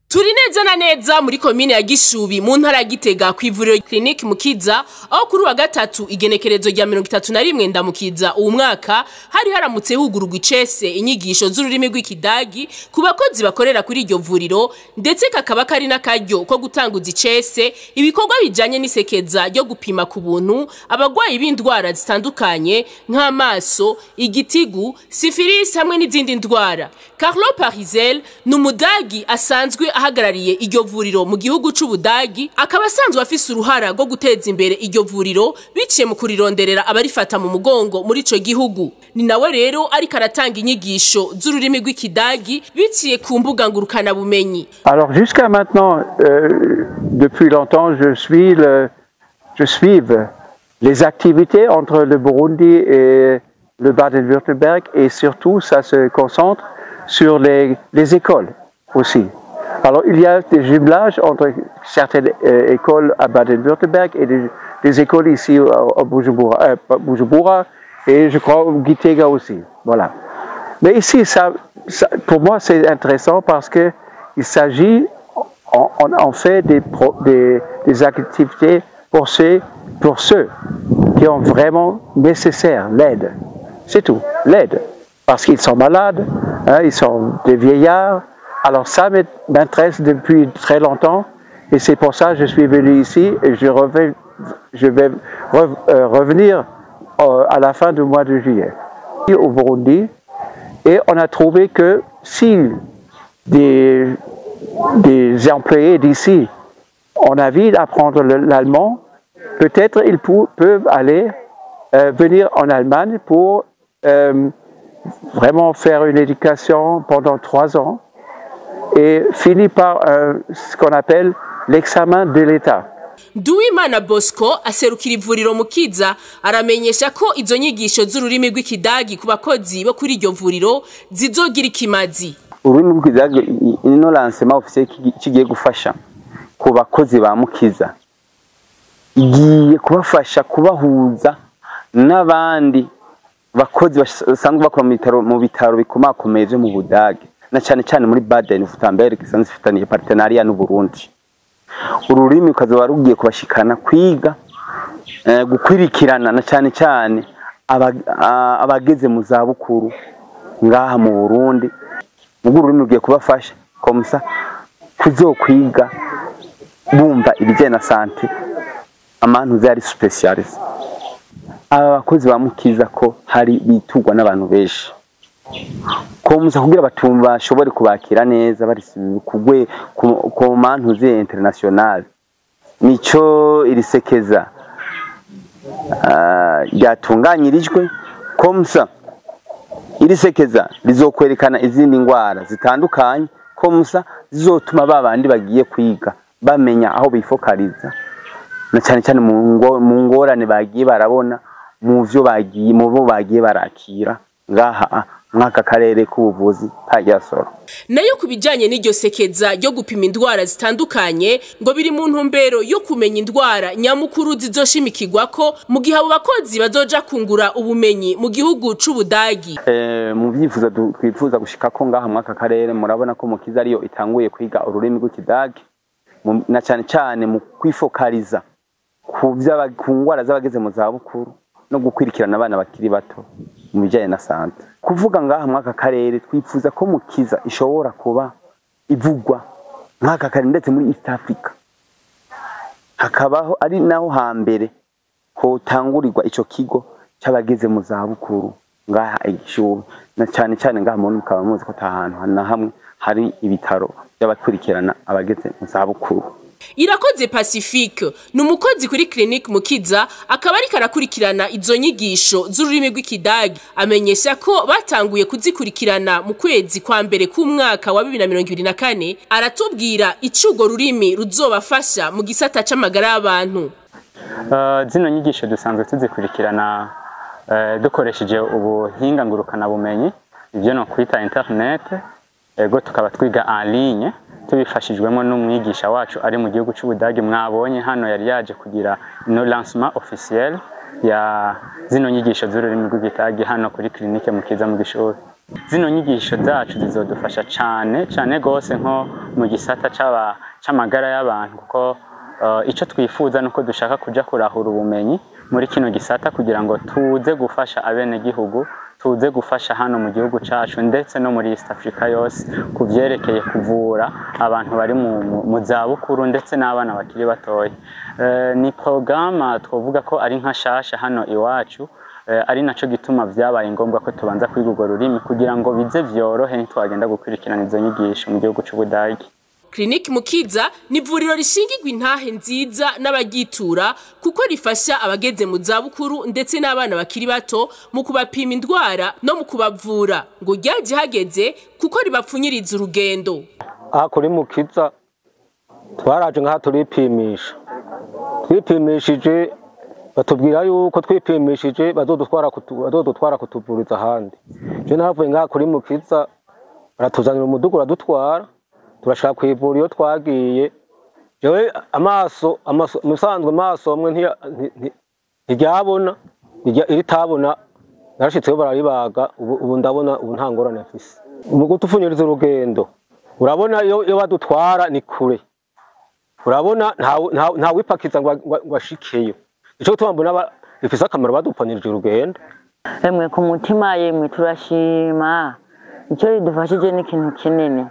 Turi neza na neza muri komine ya Gishubi, mu ntara ya Gitega, ku ivuriro Clinique Mukiza, aho kuri wa gatatu igenekerezo rya 31 Ndamukiza uwu mwaka hari haramutse hugururwa icese inyigisho z'ururimi rw'Ikidagi ku bakozi bakorera kuri iryo vuriro, ndetse kakaba kari n'akaryo ko gutanguza icese ibikorwa bijanye n'isekeza ryo gupima ku buntu abagwayi b'indwara zitandukanye nk'amaso, igitigu, syphilis hamwe n'izindi ndwara. Carlo Parizel ni Umudagi asanzwe ahagarariye iryo vuriro mu gihugu c'Ubudagi, akaba asanzwe afise uruhara rwo guteza imbere iryo vuriro biciye mu kurironderera abarifata mu mugongo muri ico gihugu. Ni nawe rero ariko aratanga inyigisho z'ururimi rw'Ikidagi biciye ku mbuga ngurukana bumenyi. Alors jusqu'à maintenant, depuis longtemps, je suis les activités entre le Burundi et le Baden-Württemberg et surtout ça se concentre sur les écoles aussi. Alors il y a des jumelages entre certaines écoles à Baden-Württemberg et des écoles ici à Bujumbura, Bujumbura et je crois au Gitega aussi. Voilà. Mais ici, ça, pour moi, c'est intéressant parce que il s'agit, on fait des activités pour ceux qui ont vraiment nécessaire l'aide. C'est tout, l'aide. Parce qu'ils sont malades, hein, ils sont des vieillards. Alors ça m'intéresse depuis très longtemps et c'est pour ça que je suis venu ici et je vais revenir à la fin du mois de juillet au Burundi. Et on a trouvé que si des employés d'ici ont envie d'apprendre l'allemand, peut-être ils peuvent aller venir en Allemagne pour vraiment faire une éducation pendant 3 ans et finir par ce qu'on appelle l'examen de l'État. Nduwimana Bosco aserukira ivuriro Mukiza aramenyesha ko izo nyigisho z'ururimi rw'Ikidagi ku bakozi bo kuri iryo vuriro zizogira ikimazi. Ururimi rw'Ikidagi, ino lancement officiel kigiye gufasha ku bakozi ba Mukiza, igiye kubafasha kubahuza n'abandi bakozi basanzwe bakora mu bitaro bikomakomeye vyo mu Budage, na cane cane muri Baden-Württemberg isanzwe ifitaniye partenariat n'u Burundi. Ururimi ukazoba rugiye kubashikana kwiga gukwirikirana na cane cane abageze mu zabukuru ngaha mu Burundi. Ubwo ururimi rugiye kubafasha comme ça kuzokwiga bumva ibijyanye na santé, amantu zari spécialisé. Aba bakozi ba Mukiza ko hari bitugwa n'abantu benshi comme ça kugira batumva bashobore kubakira neza bari kugwe ku mantu ze international, nico iri sekeza ryatunganyirijwe. Comme ça iri sekeza rizokwerekana izindi ngwara zitandukanye, comme ça zizotuma babandi bagiye kwiga bamenya aho bifokaliza, na cyane cyane mu ngorane bagiye barabona mu vyo bagiye mu bo bagiye barakira ngaha mwaka karere k'ubuvuzi ka Gisoro. Nayo ku bijanye n'iryo sekeza ryo gupima indwara zitandukanye, ngo biri mu ntumbero yo kumenya indwara nyamukuru zizoshimikirwako mu gihe abo bakozi bazoja kungura ubumenyi mu gihugu c'Ubudagi. Mu vyifuzo twifuza gushika ko ngaha mwaka karere, murabona ko Mukiza ariyo itanguye kwiga ururimi rw'Ikidagi, na cyane cyane mu kwifokaliza ku ngwara z'abageze mu zabukuru no gukwirikirana abana bakiri bato mu bijyanye na santé. Kuvuga ngaha mwaka karere, twifuza ko Mukiza ishobora kuba ivugwa mwaka karere, ndetse muri East Africa hakabaho ari naho hambere hotangurirwa ico kigo c'abageze mu zabukuru ngaha igishubi, na cyane cyane ngaha mu mukaba muzi ko ata hantu na hamwe hari ibitaro by'abakurikirana abageze mu zabukuru. Irakoze Pacifique ni umukozi kuri Clinique Mukiza, akaba ariko arakurikirana izo nyigisho z'ururimi rw'Ikidagi. Amenyesha ko batanguye kuzikurikirana mu kwezi kwa mbere k'umwaka wa 2024. Aratubwira ico urwo rurimi ruzobafasha mu gisata c'amagara y'abantu. Zino nyigisho dusanzwe tuzikurikirana dukoresheje ubuhinga ngurukanabumenyi, ibyo no kwita internet. Ego, tukaba twiga en ligne tubifashijwemo n'umwigisha wacu ari mu gihugu c'Ubudagi. Mwabonye hano yari yaje kugira ino lancement officiel ya zino nyigisho z'ururimi rw'Ikidagi hano kuri Clinique Mukiza mu Gishubi. Zino nyigisho zacu zizodufasha cane cane gose nko mu gisata c'amagara y'abantu, kuko ico twifuza nuko dushaka kuja kurahura ubumenyi muri kino gisata kugira ngo tuze gufasha abenegihugu, tuze gufasha hano mu gihugu cacu ndetse no muri East Africa yose kuvyerekeye kuvura abantu bari mu zabukuru ndetse n'abana bakiri batoya. Ni programme twovuga ko ari nka shasha hano iwacu, ari naco gituma vyabaye ngombwa ko tubanza kwiga urwo rurimi kugira ngo bize vyorohe ntitwagenda gukurikirana izo nyigisho mu gihugu c'Ubudagi. Clinique Mukiza ni ivuriro rishingirwa intahe nziza n'abagitura, kuko rifasha abageze mu zabukuru ndetse n'abana bakiri bato mu kubapima indwara no mu kubavura, ngo ryaje hageze kuko ribapfunyiriza urugendo. Aha kuri Mukiza twaraje ngaha turipimisha, twipimishije batubwira yuko twipimishije bazodutwara kutuvuriza ahandi. Je navuye ngaha kuri Mukiza baratuzanira umudugu uradutwara, turashaka kwivura iyo twagiye. Jewe amaso musanzwe amaso amwe ntiryabona, iritabona narashitseyo bararibaga, ubu ndabona ubu nta ngorane mfise. Mu gutupfunyiriza urugendo urabona iyo badutwara ni kure, urabona nta wipakiza ngo ashikeyo. Ico gituma mbona bifise akamaro badupfunyirije urugendo. Emwe ku mutima yemwe turashima, ico ridufashije ni ikintu kinini,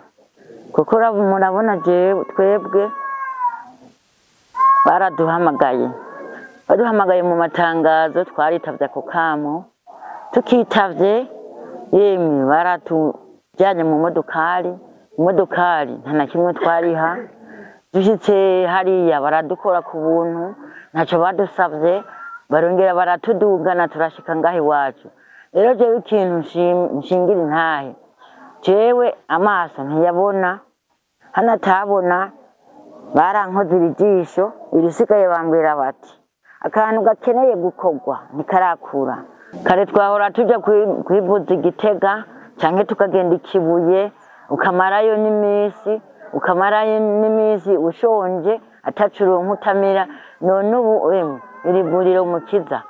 kuko murabona jewe twebwe baduhamagaye mu matangazo, twaritavye ako kamo, tukitavye yemwe baratujyanye mu modokari, imodokari nta na kimwe twariha, dushitse hariya baradukora ku buntu, ntacyo badusavye, barongera baratudugana turashika ngaho iwacu. Rero jewe ikintu nshingira intahe, jewe amaso ntiyabona, hano atabona, barankoze ijisho irisigaye bambwira bati akantu gakeneye gukorwa ntikarakura. Kare twahora tuja kwivuza Igitega canke tukagenda Ikibuye, ukamarayo n'iminsi ushonje atacuronka utamira. None ubu emwe iri vuriro Mukiza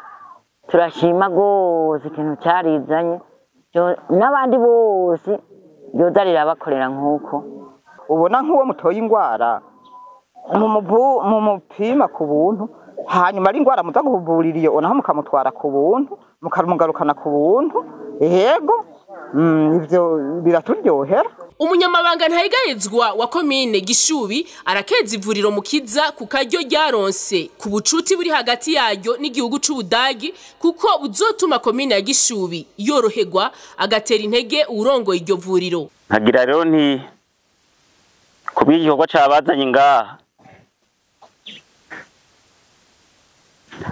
turashima gose ikintu carizanye, n'abandi bose ryoza rirabakorera nk'uko. Ubona nk'uwo mutoye ingwara mumupima ku buntu, hanyuma ari ingwara muza kuvurira iyo naho mukamutwara ku buntu, mukamugarukana ku buntu. Yego, ivyo biraturyohera. Umunyamabanga ntayegayezwa wa komine Gishubi arakeza ivuriro Mukiza ku karyo ryaronse ku bucuti buri hagati yaryo n'igihugu c'Ubudagi, kuko buzotuma komine ya Gishubi yoroherwa, agatera intege uwurongoye iryo vuriro. Nkagira rero nti kubw'igikorwa cabazanye ngaha,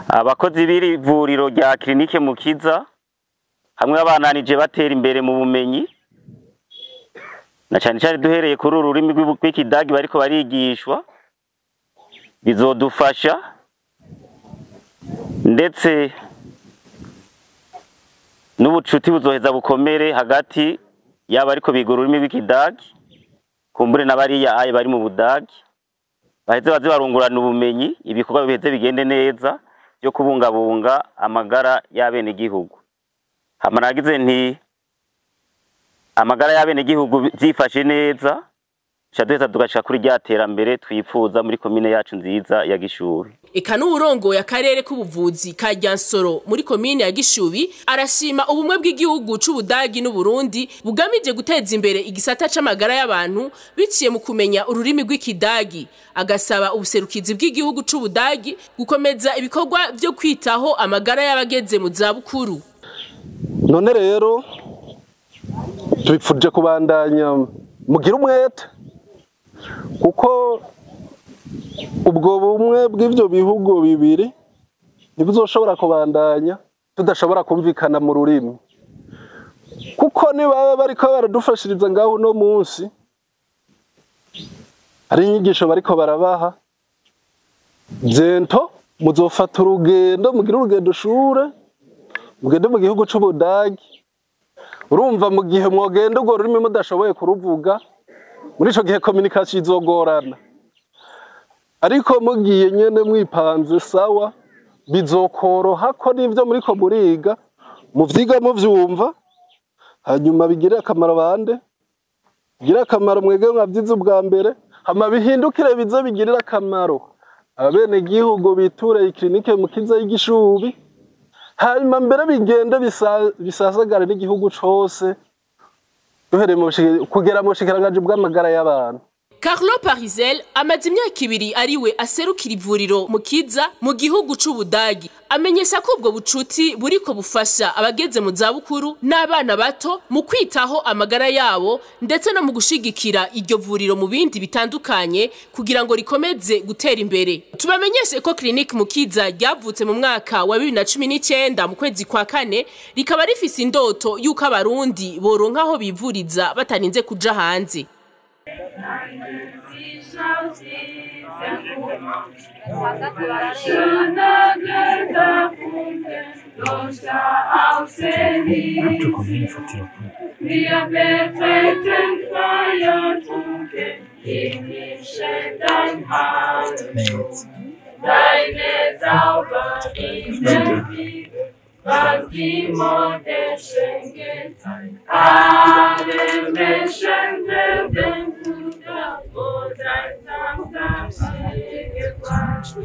abakozi b'iri vuriro rya Clinique Mukiza hamwe abananije batera imbere mu bumenyi, na cyane cyane duhereye kuri uru rurimi rw'Ikidagi bariko barigishwa, bizodufasha ndetse n'ubucuti buzoheza bukomere hagati yaba ariko biga ururimi rw'Ikidagi kumbure n'abariya aye bari mu Budagi, baheze baze barungurana ubumenyi, ibikorwa biheze bigende neza byo kubungabunga amagara y'abenegihugu. Hama nagize nti amagara y'abenegihugu vyifashe neza, duheza tugashika kuri rya terambere twipfuza muri komine yacu nziza ya Gishubi. Eka n'uwurongoye akarere k'ubuvuzi ka Ryansoro muri komine ya Gishubi arashima ubumwe bw'igihugu c'Ubudagi n'Uburundi bugamije guteza imbere igisata c'amagara y'abantu biciye mu kumenya ururimi rw'Ikidagi, agasaba ubuserukizi bw'igihugu c'Ubudagi gukomeza ibikorwa vyo kwitaho amagara y'abageze mu zabukuru. None rero tubipfuje kubandanya mugira umwete, kuko ubwo bumwe bw'ivyo bihugu bibiri ntibuzoshobora kubandanya tudashobora kumvikana mu rurimi, kuko nibaba bariko baradufashiriza ngaho uno munsi ari inyigisho bariko barabaha, byento muzofata urugendo, mugire urugendo shure, mugende mu gihugu c'Ubudagi. Urumva mu gihe mwogenda urwo rurimi mudashoboye kuruvuga, muri ico gihe communication izogorana. Ariko mugiye nyene mwipanze sawa, bizokoroha ko nivyo muriko muriga muvyiga muvyumva, Hanyuma bigirire akamaro bande, bigirire akamaro mwebwe mwavyize ubwa mbere, hama bihindukire bize bigirire akamaro abenegihugu biture clinique Mukiza y'Igishubi, hanyuma mbere bigende bisasagare n'igihugu cose, duhereye kugera mu bushikiranganji bw'amagara y'abantu. Carlo Parizel amaze imyaka 2 ariwe aserukira ivuriro Mukiza mu gihugu c'Ubudagi. Amenyesha ko ubwo bucuti buriko bufasha abageze mu zabukuru n'abana bato mu kwitaho amagara yabo, ndetse no mu gushigikira iryo vuriro mu bindi bitandukanye kugira ngo rikomeze gutera imbere. Tubamenyeshe ko Clinique Mukiza ryavutse mu mwaka wa 2019 mu kwezi kwa 4, rikaba rifise indoto yuko abarundi boronka aho bivuriza batarinze kuja hanze. Was die Mutter schenket, alle Menschen werden guter oder sanfter gebracht.